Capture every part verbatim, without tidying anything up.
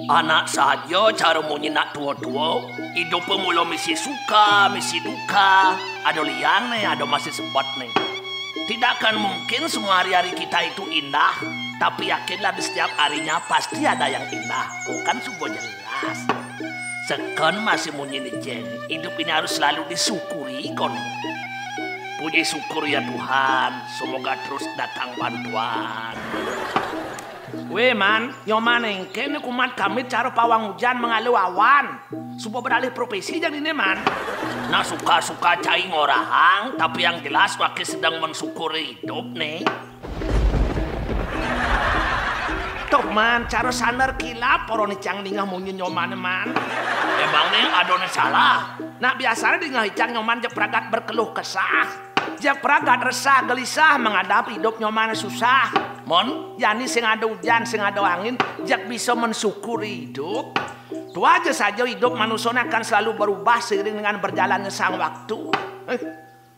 Anak saja cara munyi nak tua-tua, idup mula misi suka, misi duka, ada liang ne, ada masih sebat ne. Tidak akan mungkin semua hari-hari kita itu indah, tapi yakinlah di setiap harinya pasti ada yang indah. Oh, kan sudah jelas. Sekon masih munyi ni, Jeng. Hidup ini harus selalu disyukuri, kon. Puji syukur ya Tuhan, semoga terus datang bantuan. Weh, Man, Nyoman engkén kumat kamit cara pawang ujan mengalu awan. Suba beralih profesi jang dini, Man. Nah, suka-suka cai ngorahang, tapi yang jelas wake sedang mensyukuri hidup nih. Tuh, Man, cara saner kilap, poro nicang dingeh munyi Nyoman, Man. Emang nih ada ne salah? Nah, biasanya dingeh icang Nyoman jeg pragat berkeluh kesah. Jeg pragat resah gelisah menghadapi hidup Nyoman susah. Mon, jani sing ada ujan, sing ada angin, jeg bisa mensyukuri hidup. Tua aja saja hidup manusia akan selalu berubah seiring dengan berjalannya sang waktu. Eh,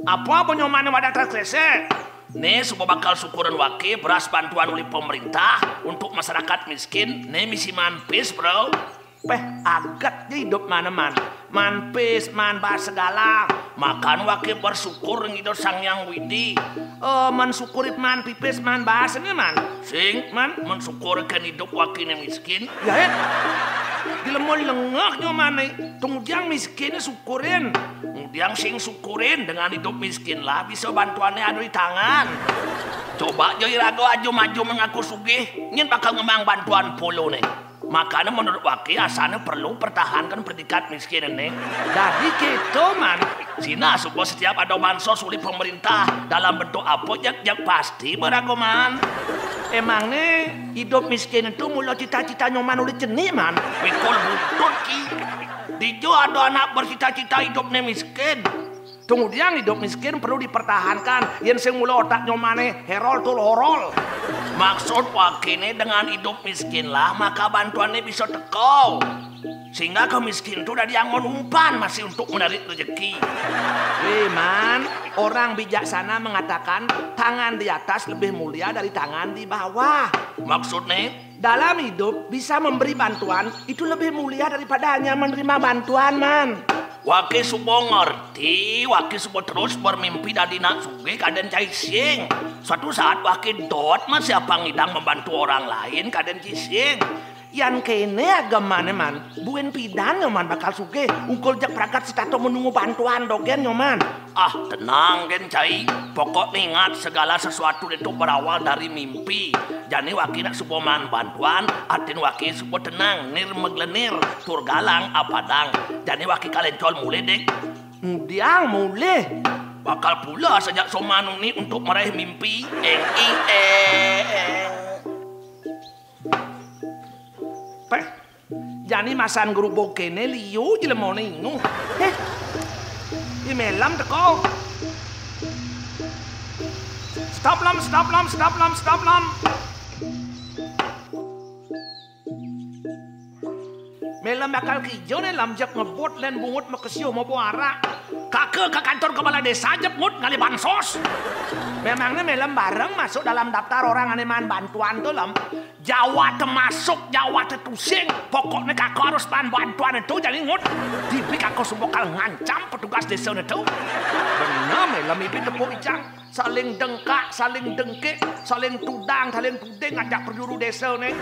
apa apa Nyoman wadah terkesek? Nih, suba bakal syukuran wake beras bantuan oleh pemerintah untuk masyarakat miskin. Nih, misi manpis, bro. Peh, agat je hidup mana, Man. Manpis, man bahas segala. Makan wake bersyukur ngido Sang Yang Widi. Eh, mensyukuri man pipis, man bahas ini, Man. Sing, Man, mensyukurkan hidup wake ne miskin. Ya, eh. Dilemo lengeh Nyoman ne. Tunggu jang miskin syukurin. Ngudiang sing syukurin dengan hidup miskin lah, bisa bantuannya ada di tangan. Coba jo irago aju maju mengaku sugih, nyin bakal ngemang bantuan polo nih. Makanya menurut wake asana perlu pertahankan predikat miskin ini. Jadi gitu, Man. Sina suba setiap ada bansos oleh pemerintah dalam bentuk apa jak, jak pasti berago, Man. Emang nih hidup miskin itu mula cita-cita Nyoman oleh cenik, Man. Mikul butut ki. Dijo ada anak bercita-cita hidupnya miskin. Tunggu diang hidup miskin perlu dipertahankan. Yen sing mula otak Nyomane herol tur horol. Maksud wakine dengan hidup miskin lah, maka bantuannya bisa teko. Sehingga kemiskinan itu dari yang menumpan masih untuk menarik rezeki. Weh, Man, orang bijaksana mengatakan tangan di atas lebih mulia dari tangan di bawah. Maksudnya? Dalam hidup, bisa memberi bantuan itu lebih mulia daripada hanya menerima bantuan, Man. Wake suba ngerti, wake suba terus bermimpi dadi nak sugih kaden cai sing. Suatu saat wake dot masih apa ngidang membantu orang lain kaden cai sing. Yan kene agemane, Man. Buin pidan Nyoman bakal sugih, ungkul jeg pragat setato menunggu bantuan dogen Nyoman. Ah, tenang, Gen Cai. Pokok ingat, segala sesuatu itu berawal dari mimpi. Jani waki nak suba maan bantuan, atin waki suba tenang, nir meglenir, tur galang apadang. Jani waki kalencol mulih, Dik. Ngudiang mulih. Bakal pula sajak somanuni untuk meraih mimpi. Eng, ing, eng. Peh, jani masan gerubug kene liu jelemone inguh. Heh. Di melem teko. Stop, Lem, stop, Lem, stop, Lem, stop, Lem. Melem bakal kija ne, Lem, jeg ngebut len bungut makesiuh mabo arak. Kake ka kantor kepala desa jeg ngut ngalih bansos. Memang ne Melem bareng masuk dalam daftar orang ane maan bantuan tu, Lem. Jawa termasuk, Jawa tertusing. Pokokne kake harus maan bantuan itu, jani ngut. Dibi kake suba bakal ngancam petugas desa ne tu. Bener, Melem ibi tepuk ijang. Saling dengkak, saling dengkik, saling tudang, saling tuding ngajak penjuru desa ne.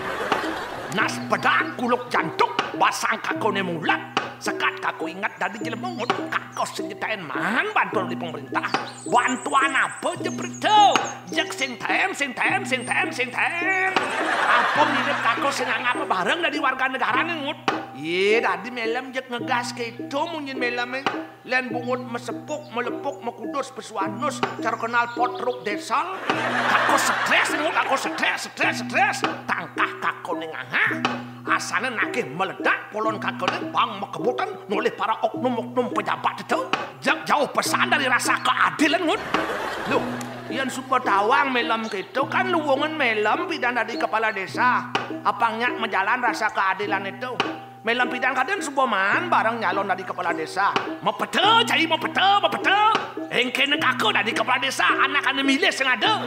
Nas bedak, kuluk jantuk, basang kake ne mulat. Sekat kake ingat dadi jelema ngut, kake sing ditaen maan bantuan oleh pemerintah. Bantuan apa je perlu? Jeg sing taen, sing taen, sing taen, sing taen. Apa mirip kake sing anggap bareng dadi warga negara ne ngut. Ye, dadi Melem jeg ngegas keto munyin Melem e. Len bungut mesepuk, melepuk, mekudus, pesuanus, terkenal potruk desal. Kake stres ne ngut, kake stres, stres, stres. Tangkah kake ne ngangah. Asane nagih meledak, polon kake ne bang mekebutan nolih para oknum-oknum pejabat itu. Jag jauh pesan dari rasa keadilan, ngut. Loh, Yén suba tawang Melem kéto, kan luungan Melem pidan dadi kepala désa. Apang nyak majalan rasa keadilan to. Melem pidan kadén suba maan bareng nyalon dadi kepala désa. Mapeta, cai mapeta, mapeta. Éngkén kaka dadi kepala désa, anak ané milih sing ada.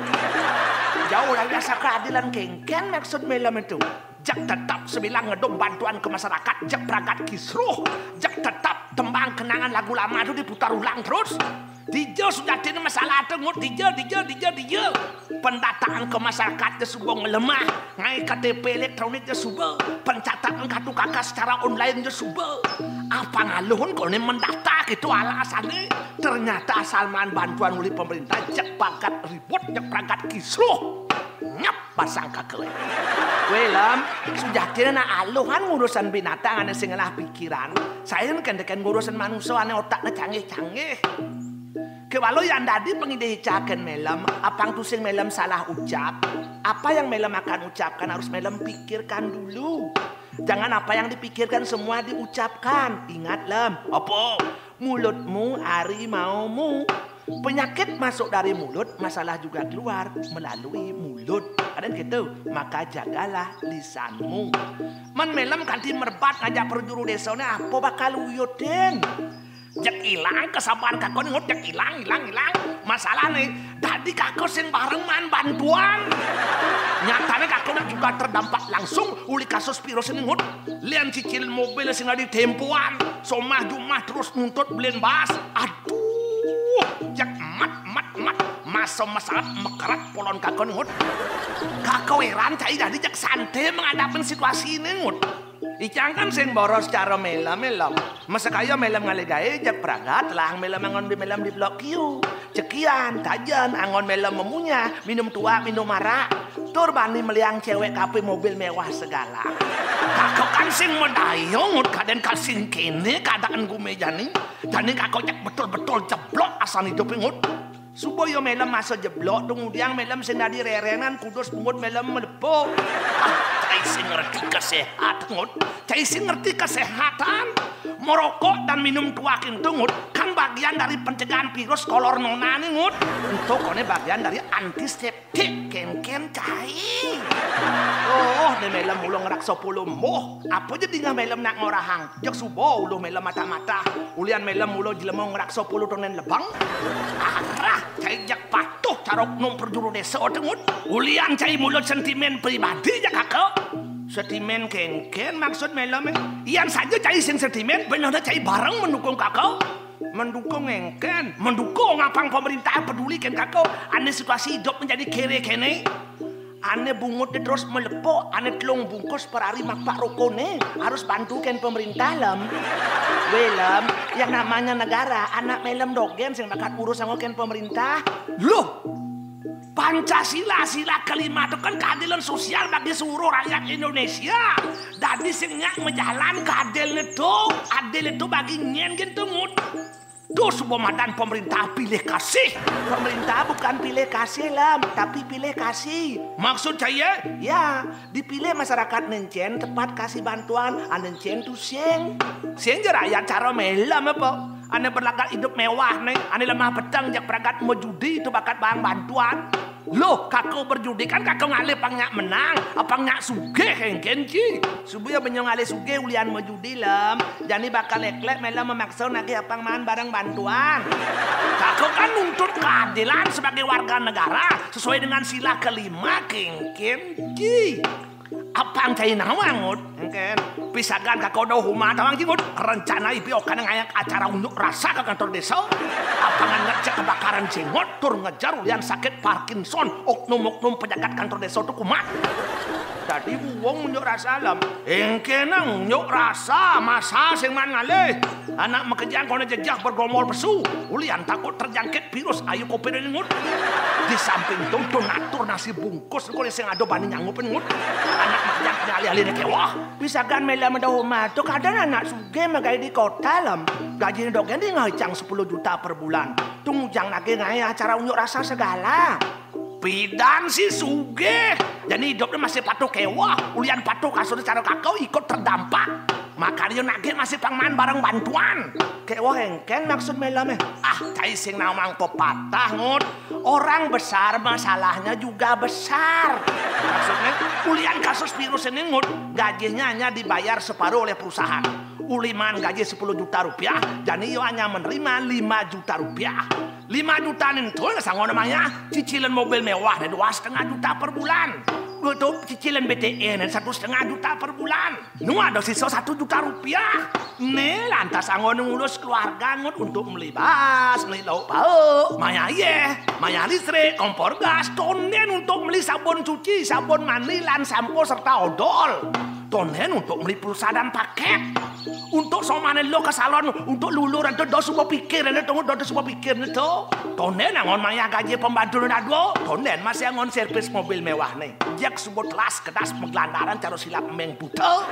Jauh dari rasa keadilan, kénkén maksud Melem to. Jeg tetep sabilang ngedum bantuan ke masyarakat, jeg pragat kisruh, jeg tetep tembang kenangan lagu lama to diputar ulang terus. Dija sujatiné masalah to, Ngut, dija, dija, dija, dija. Pendataan ke masyarakat ja suba nglemah, ngaé K T P elektronik ja suba, pencatatan kartu kaka secara online ja suba. Apang aluhun koné mendata kéto alasané. Ternyata asal maan bantuan uli pemerintah, jeg pragat ribut, jeg pragat kisruh. Nyep basang kaka. Wéh, Lem, sujatiné nak aluhan ngurusan binatang ané sing ngelah pikiran. Saén kén tekén ngurusan manusa ané otakné canggih-canggih. Kéwala yén dadi pangidih icakén Melem, apang tusing Melem salah ucap. Apa yang Melem akan ucapkan harus Melem pikirkan dulu. Jangan apa yang dipikirkan semua diucapkan. Ingat, Lem. Apa? Mulutmu ari maumu. Penyakit masuk dari mulut, masalah juga keluar melalui mulut. Kadén kéto, maka jagalah lisanmu. Mén Melem kanti merebat ngajak prajuru désané, apa bakal uyutin? Jeg ilang kesabaran kaka né, Ngut, jeg ilang, ilang, ilang. Masalahné, dadi kaka sing bareng maan bantuan. Nyatané kaka nak juga terdampak langsung uli kasus virus né, Ngut. Lian cicil mobil sing dadi tempuan, somah jumah terus nuntut belin bas. Aduh, jeg emat, emat, emat. Masa masalah mekeret polon kaka né, Ngut. Kaka héran cai dadi jeg santai menghadapi situasi né, Ngut. Icang kan sing boros cara Melem, Melem. Masa kaya Melem ngalih gaé, jeg pragat, lah Melem anggon di Melem di Blok Q. Cekian, tajen, anggon Melem memunyah, minum tuak, minum arak. Tur bani meliang cewek kape mobil mewah segala. Kaka kan sing madaya, Ngut, kadén ka sing kéné keadaan gumejané. Jani kaka cék betul-betul jeblok asan idupé, Ngut. Suba ya Melem masa jeblok to, ngudiang Melem sing dadi rerenan, kudus bungut Melem melepuh. Ah, cai sing ngerti kesehat, Ngut. Cai sing ngerti kesehatan. Merokok dan minum tuak ento, Ngut, kan bagian dari pencegahan virus kolor nonané, Ngut. Ento koné bagian dari antiseptik, kénkén cai. Oh, né Melem mula ngraksa puluh embuh. Apa ja dingeh Melem nak ngorahang? Jeg suba uluh Melem matah-matah. Ulian Melem mula jelema ngraksa puluh tonen lebeng. Arah, cai jeg patuh cara oknum prajuru désa to, Ngut. Ulian cai mula sentimen pribadi ja kaka. Sentimen kénkén maksud Melem? Yan saja cai sing sentimen, benehné cai bareng mendukung kaka. Mendukung éngkén, mendukung apang pemerintah peduli kén kaka. Ané situasi idup menjadi kéré kéné. Ané bungutné terus melepuh, ané telung bungkus per hari makpak rokoné, harus bantu kén pemerintah, Lem. Wéh, Lem, yang namanya negara, anak Melem dogén sing bakat urus anggo kén pemerintah. Loh, Pancasila, sila kelima to kan keadilan sosial bagi seluruh rakyat Indonesia. Dadi sing nyak majalan ke adilné to, adilné to bagi nyén gén to, Ngut. To suba madan pemerintah pilih kasih. Pemerintah bukan pilih kasih, Lem, tapi pilih kasih. Maksud cai? Ya, dipilih masyarakat né encén tepat kasih bantuan, ané encén to sing. Sing ja rakyat cara Melem apa? Ané berlagat idup mewah né, ané lemah peteng jeg pragat majudi to bakat baang bantuan. Loh, kaka berjudi kan kaka ngalih pang nyak menang, apang nyak sugih éngkén ci. Suba ya benyo ngalih sugih ulian majudi, Lem. Jani bakal leklek Melem memaksa nagih apang maan bareng bantuan. Kaka kan nuntut keadilan sebagai warga negara sesuai dengan sila kelima, kénkén ci. Apang cai nawang, Ngut? Éngkén. Pisagan kaka da uma tawang ci, Ngut. Rencana ibi okan ngayak acara unjuk rasa ka kantor désa. Apangan ngecek kebakaran jengot tur ngejar ulian sakit Parkinson oknum-oknum pejagat kantor désa to kumat. Dadi wong unjuk rasa, Lem. Éngkén unjuk rasa masa sing maan ngalih. Anak makejang koné jejeh bergerombol pesu. Ulian takut terjangkit virus ayu covid né, Ngut. Di samping to, to natur nasi bungkus koné sing ada bani nyanggupin, Ngut. Anak makejang koné alih-alih né kéweh. Pisagan Melem da uma to kadén anak sugih magaé di kota, Lem. Gajiné dogén dingeh icang sepuluh juta per bulan. To ngujang nagih ngaé acara unjuk rasa segala. Pidan sih sugih. Jani idupné masih patuh kéweh. Ulian patuh kasarné cara kaka ikut terdampak. Makanya nagih masih pang maan bareng bantuan. Kek wah engkén maksud Melem, eh. Ah, cai sing namang pepatah, Ngut. Orang besar masalahnya juga besar. Maksudnya, ulian kasus virus ini, Ngut, gajinya hanya dibayar separuh oleh perusahaan. Uli maan gaji sepuluh juta rupiah, jani yo hanya menerima lima juta rupiah. Lima juta nih tuh, sanggup namanya cicilan mobil mewah nih dua setengah juta per bulan. Betul, cicilan B T N satu setengah juta per bulan. Nu ada sisa satu juta rupiah. Nih, lantas anggon ngurus keluarga, Ngut, untuk beli bas, beli lauk pauk, maya air, maya listrik, kompor gas, tondén untuk beli sabun cuci, sabun mandi, lan sampo serta odol. Tondén untuk beli pulsa dan paket. Untuk somané lo ke salon, untuk lulur, ento dos suba pikir, ento tunggu dos suba pikir, ento. Tondén anggon maya gaji pembantu nih dua, tondén masih anggon servis mobil mewah nih. Jak suba telas kedas menggelandaran cara silap meng buta.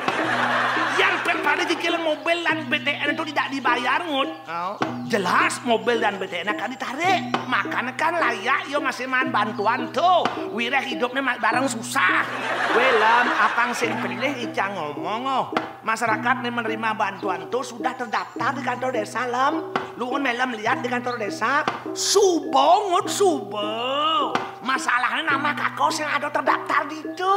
Yang pek pada cicilan mobil dan B T N itu tidak dibayar, Ngut. Oh. Jelas mobil dan B T N akan ditarik. Makanya kan layak yo masih maan bantuan tuh. Wiréh hidupnya ma- bareng susah. Wé Lem, apang sing pelih icang ngomong, oh. Masyarakat nih menerima bantuan tuh sudah terdaftar di kantor desa, Lem. Lu kan Melem lihat di kantor desa. Suba, Ngut, suba. Masalahnya nama kakos yang ada terdaftar di itu.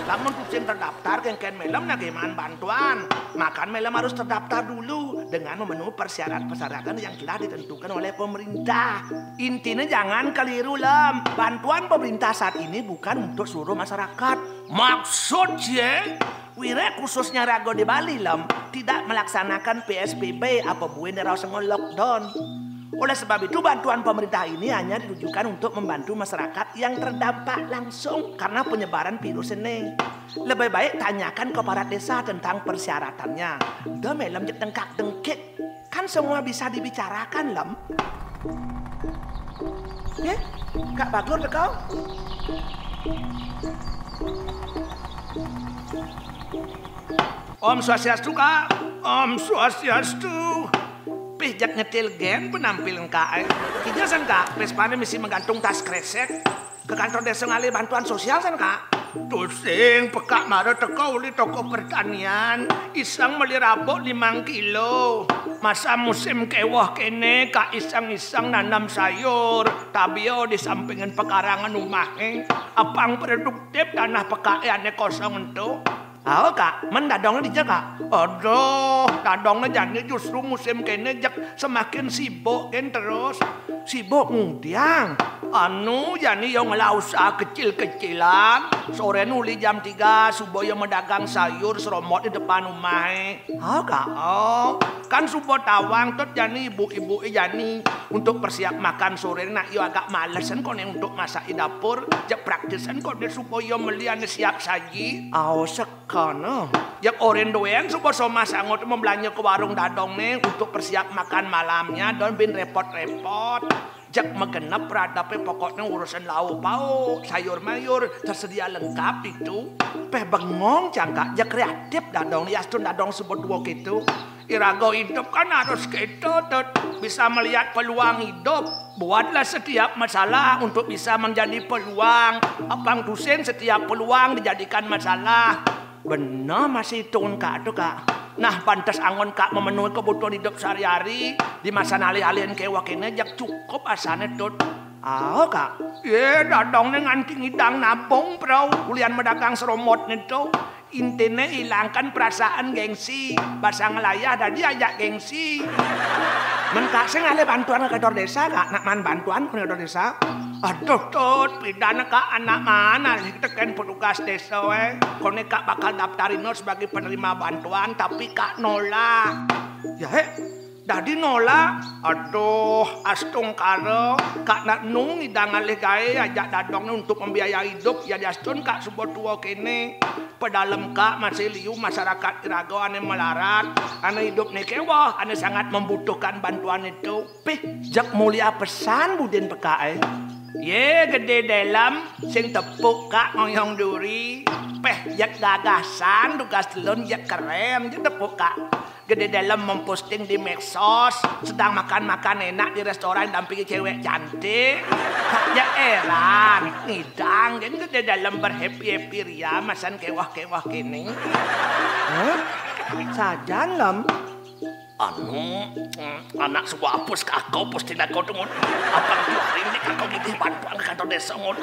Lamun tuh sing terdaftar, kengken Melem nagih maan bantuan. Makan Melem harus terdaftar dulu dengan memenuhi persyaratan-persyaratan yang telah ditentukan oleh pemerintah. Intinya jangan keliru, Lem. Bantuan pemerintah saat ini bukan untuk seluruh masyarakat. Maksud ye? Wiréh khususnya raga di Bali, Lem, tidak melaksanakan P S B B apa buin diraos anggon lockdown. Oleh sebab itu, bantuan pemerintah ini hanya ditujukan untuk membantu masyarakat yang terdampak langsung karena penyebaran virus ini. Lebih baik tanyakan ke aparat desa tentang persyaratannya. Dah Melem jek dengkak-dengkik. Kan semua bisa dibicarakan, Lem. Ya, Kak Bagur teko. Om Swastiastu, Kak. Om Swastiastu. Pih, jak nyetil gén penampilan Kak, eh. Kija san, Kak, Vespané misi menggantung tas kresek. Ke kantor desa ngalih bantuan sosial san, Kak. Tusing pekak mara teka uli toko pertanian, iseng meli rabuk limang kilo. Masa musim kéweh kéné, Kak, iseng-iseng nanem sayur, tabia di sampingan pekarangan umahé. Apang produktif tanah pekaké ané kosong ento. Ao, Kak, men dadongné dija, Kak? Aduh, dadongné jani justru musim kéné jek semakin sibuk gén terus. Sibuk ngudiang. Anu, jani yo ngelah usaha kecil-kecilan. Soré uli jam tiga, suba yo medagang sayur seromot di depan umahé. Ao, Kak? Oh, kan suba tawang tut jani ibu-ibu jani untuk persiap makan soré nak yo agak malesan koné untuk masak di dapur, jek praktisan koné suba yo meli ané siap saji. Ao, sek- Kana. Jak orén dogén suba somah sangot membelanja ke warung dadongné untuk persiap makan malamnya, don bin repot-repot. Jak magenep peradapé, pokokné urusan lauk pauk, sayur mayur, tersedia lengkap itu. Peh bengong cangkak, jak kreatif dadong, yastun dadong suba tua kéto. Iraga idup kan harus kéto, Tut. Bisa melihat peluang hidup. Buatlah setiap masalah untuk bisa menjadi peluang. Apang tusing setiap peluang dijadikan masalah. Beneh masih itungan Kak tu, Kak. Nah, pantes anggon Kak memenuhi kebutuhan hidup sehari-hari di masa nalih-alihan kéweh kéné, jak cukup asané, Tut. Ao, Kak. Yé, dadongné nganti ngidang nabung, Bro. Ulian medagang seromotné to. Intiné ilangkan perasaan gengsi. Basa nglayah dadi ajak gengsi. Men Kak sing ngalih bantuan ka kantor desa, Kak. Nak maan bantuan ka kantor desa. Aduh, Tut, pidan Kak, anak maan alih tekén petugas desa, eh. Koné Kak bakal daftarin sebagai penerima bantuan, tapi Kak nolak. Ya, eh, dadi nolak. Aduh, astungkara, Kak nak nu ngidang alih gaé ajak dadongné untuk membiayai hidup, ya diastun Kak suba tua kéné. Pedalem Kak masih liu masyarakat iraga ané melarat, ané hidupné kéweh, ané sangat membutuhkan bantuan itu. Pih, jak mulia pesan budin pekaé. Yé, Gedé Delem, sing tepuk Kak ngoyong duri. Peh, jak gagasan tugas telun, jak kerén, jak tepuk Kak. Gedé Delem memposting di medsos, sedang makan-makan enak di restoran dampingi cewek cantik. Kak, jak éran, ngidang, gén Gedé Delem berhappy-happy ria, masan kéweh-kéweh kéné. Hah? Sajan, Lem. Anu, mm, anak suwa apus kakau pus tinako tu, Ngun. Apang dua hari ini kakau gigih bantuan ke kantor desa, Ngun.